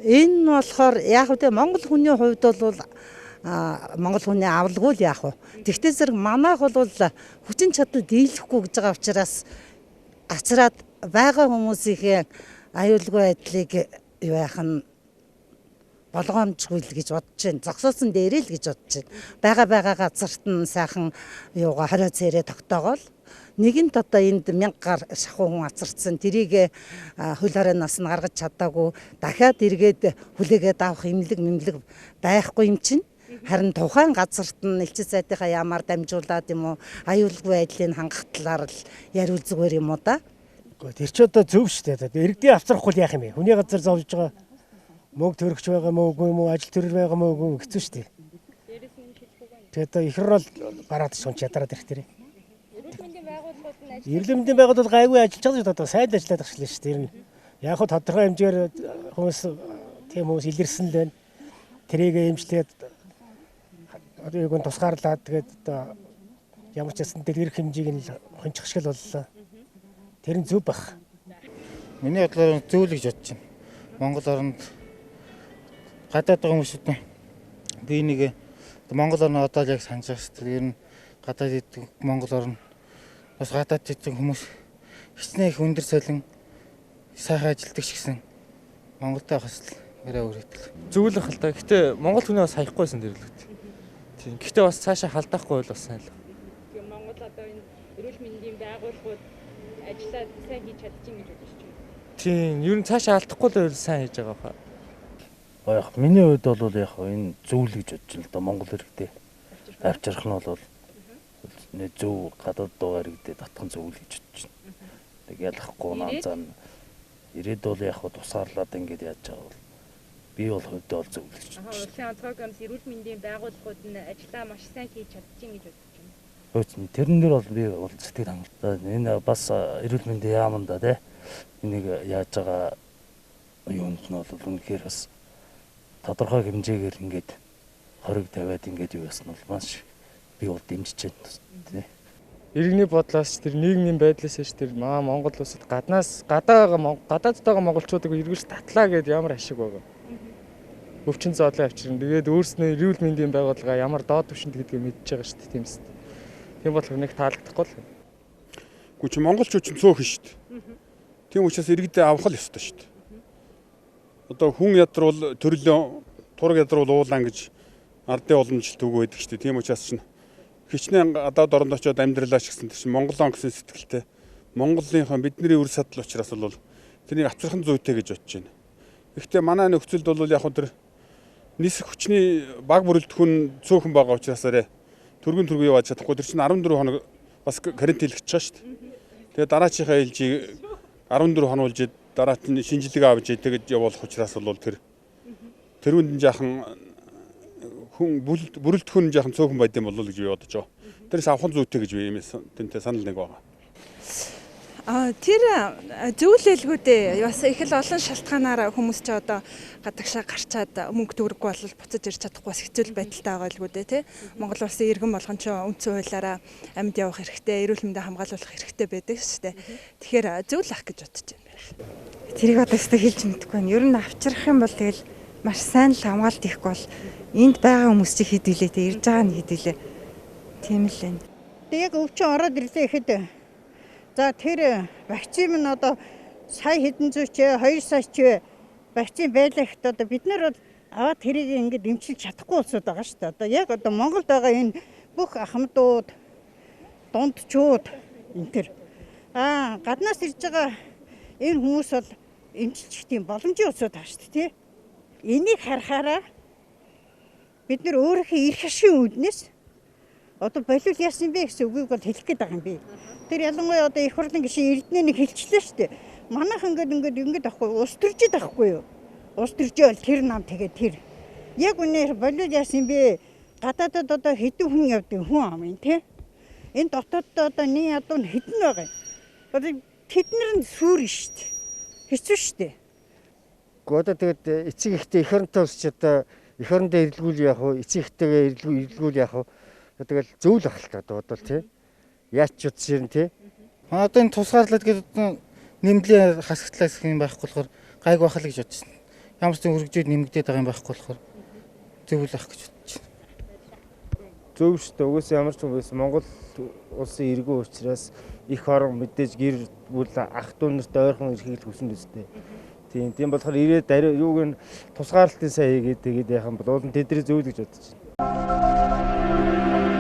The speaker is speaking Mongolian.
Энэ болохоор яг үгүй Монгол хүний хувьд бол Монгол хүний авалгүй л яах вэ? Тэгвэл зэрэг манайх бол хүчин чадал дийлэхгүй гэж байгаа учраас гацраад байгаа хүмүүсийнхээ аюулгүй байдлыг юу яах нь болгоомжгүй л гэж бодож байна. Зогсоосон дээрээ л гэж бодож байна. Байгаа газарт нь сайхан юугаа хорио цээрээ тогтоогоол. Нэгэнт одоо энд 1000 гар шахуу хүн ацарцсан. Тэрийг хөл хорионоос нь гаргаж чадаагүй. Дахиад эргээд хүлээгээд авах имлэг мэмлэг байхгүй юм чинь. Харин тухайн газарт нь элчин сайдынхаа яамаар дамжуулаад юм уу аюулгүй байдлыг хангах талаар л яриул зүгээр юм уу да. Тэр чи одоо зөв шүү дээ. Иргэдийн авцрахгүй яах юм бэ? Хүний газар зовж байгаа мөнгө төрөгч байгаа мó үгүй юм уу, ажил төрөл байгаа мó үгүй хэцүү шүү дээ. Тэгээд одоо ихэр бол гараад сунч ядараад ирэх тэр. Эрүүл мэндийн байгууллагууд гайгүй ажиллаж байгаа шүү дээ. Одоо сайн л ажиллаад байгаа шүү дээ. Тэр нь яг хөө тодорхой хэмжээгээр хүмүүс тийм хүмүүс илэрсэн л байна. Тэрийг эмчлээд одоо юуг нь тусгаарлаад тэгээд одоо ямар ч гэсэн дэлгэрэх хэмжээг нь хончих шиг л боллоо. Тэр нь зөв бах. Миний бодлоор зөв л гэж бодож байна. Монгол оронд гадаад байгаа хүмүүсүүд би нэг Монгол орн одоо л яг санаж байгаа шүү дээ. Ер нь гадаад идэг Монгол орн бас гадаад идэг хүмүүс хичнээн их өндөр цалин сайхан ажилтдаг ч гэсэн Монголд байхаас л арай өөр хэтэл. Зөвлөх л та. Гэтэ Монгол хүний бас хаяхгүйсэн дэрлэгт. Тийм. Гэтэ бас цаашаа халдаахгүй бол бас сайн л. Тэгээ Монгол одоо энэ эрүүл мэндийн байгууллагууд ажиллаад сайн хийж чадчих гэж бодож байна. Тийм. Ер нь цаашаа алдахгүй л байвал сайн хийж байгаа хаа. Яг миний хувьд бол яг энэ зөв л гэж бодож байна л да. Монгол иргэдээ авчрах нь бол зөв гадаад байгаа иргэдээ татхан зөв л гэж бодож байна. Тэг ялахгүй наазаа ирээд бол яг тусгаарлаад ингээд яаж байгаа бол би бол хувьдаа бол зөв л гэж бодож байна. Улсын онцгой гомс эрүүл мэндийн байгууллагууд нь ажлаа маш сайн хийж чадчих гэж бодож байна. Хөөцөн тэрэн дээр бол би бол сэтгэл хангалтай. Энэ бас эрүүл мэндийн яаманда тий энийг яаж байгаа юунд нь бол үнэхээр бас тодорхой хэмжээгээр ингээд хориг тавиад ингээд юу яасан бол маш би бол дэмжиж байна тий. Иргэний бодлоос тэр нийгмийн байдлаас ч тэр Монгол улсад гаднаас гадаадд байгаа монголчуудыг эргүүлж татлаа гэд ямар ашиг байгаа. Өвчин зоодлоо авчирна. Тэгээд өөрснөө эрүүл мэндийн байгууллага ямар доод түвшинд гэдгийг мэдж байгаа шүү дээ тийм үст. Тийм болохоор нэг таалагдахгүй л. Гү чи монголчууд ч цөөхөн шүү дээ. Тийм учраас иргэдээ авах л ёстой шүү дээ. Одоо хүн ядруул төрлөө тураг ядруул уулаан гэж ардын уламжлалт үг байдаг шүү дээ. Тийм учраас чинь хичнээн гадаад оронд очиод амьдралаа ч гэсэн чинь Монголон гэсэн сэтгэлтэй Монголынхаа бидний үр садал учраас бол тэрнийг авчрах нь зүйтэй гэж бодож байна. Гэхдээ манай нөхцөлд бол яг тэр нисэх хүчний баг бүрэлдэхүүн цөөхөн байгаа учраас арай түргэн түргэн яваад чадахгүй. Тэр чинь 14 хоног бас карантинлэгдэж байгаа шүү дээ. Тэгээ дараачихаа ээлжийг 14 хоног үлжээд дараат нь шинжилгээ авч тэгэж явуулах учраас бол тэр тэрүүнд нь жаахан хүн бүрэлдэхүүн жаахан цөөхөн байд юм болов уу гэж би бодож байгаа. Тэрс авах нь зүйтэй гэж би юм тэнтэй санал нэг байгаа. Тэр зөвлөлгүй дээ. Бас их л олон шалтгаанаар хүмүүс ч одоо гадагшаа гарчаад мөнгө төгрөггүй бол буцаж ирж чадахгүй бас хэцүү байдалтай байгаа л гүү дээ тий. Монгол улсын иргэн болгон ч үндсэн хуулиараа амьд явах хэрэгтэй, эрүүл мэндээ хамгаалуулах хэрэгтэй байдаг шүү дээ. Тэгэхээр зөвл ах гэж бодож байна. Тэрийг одоо өстө хэлж мэдэхгүй байна. Ер нь авчрах юм бол тэгэл маш сайн л хамгаалт хийхгүй бол энд байгаа хүмүүс чи хэд вүлээ те ирж байгаа нь хэд вүлээ. Тийм л байна. Тэг яг өвчин ороод ирлээ ихэд за тэр вакцин нь одоо сая хэдэн зүй ч 2 сая ч вакцин байлаа гэхэд одоо бид нар бол аваад тэрийг ингээд эмчилж чадахгүй улсууд байгаа шүү дээ. Одоо яг одоо Монголд байгаа энэ бүх ахмадууд, дундчууд энэ төр гаднаас ирж байгаа энэ хүмүүс бол эмчилчих тийм боломжийн улсууд байгаа шүү дээ тий. Энийг харахаараа бид нар өөрийнхөө эрх ашигын үүднээс одоо болиул яасан бэ гэсэн үгийг бол хэлэх гээд байгаа юм би. Тэр ялангуяа одоо их хурлын гишүүн Эрдэнэ нэг хэлчлээ шүү дээ. Манайх ингээд ахгүй улс төржид ахгүй юу? Улс төржөө бол тэр нам тэгээд тэр. Яг үнээр болиул яасан бэ? Гадаадад одоо хэдэн хүн явдаг хүн ам юм тий. Энэ дотооддоо одоо нэг ядуу нь хэдэн байгаа юм. Одоо Тэд нар нь сүр шүү дээ. Хэцүү шүү дээ. Гэхдээ одоо тэгээд эцэг ихтэй эх оронтой улс ч одоо эх орондоо эрэлгүүл яах вэ? Эцэг ихтэйгээ эрэлгүүл яах вэ? Тэгэл зөв л ах л та одоо бодвол тий. Яаж ч утас юм тий. Одоо энэ тусгаарлаад гэдэг нэмлээ хасагтлаа гэх юм байхгүй болохоор гайг байх л гэж бодсон. Ямар ч юм өргөжөөд нэмэгдээд байгаа юм байхгүй болохоор зөв л ах гэж бодож байна. Зөв шүү дээ. Угсаа ямар ч юм байсан Монгол улсын иргэн учраас их орон мэдээж гэр бүл ах дүү нарт ойрхон ирэхийг л хүсэн үстэй. Тийм болохоор ирээд юуг нь тусгаарлалтын сайн хийгээд тэгээд яах юм бол уул нь тэдний зөв л гэж бодож байна.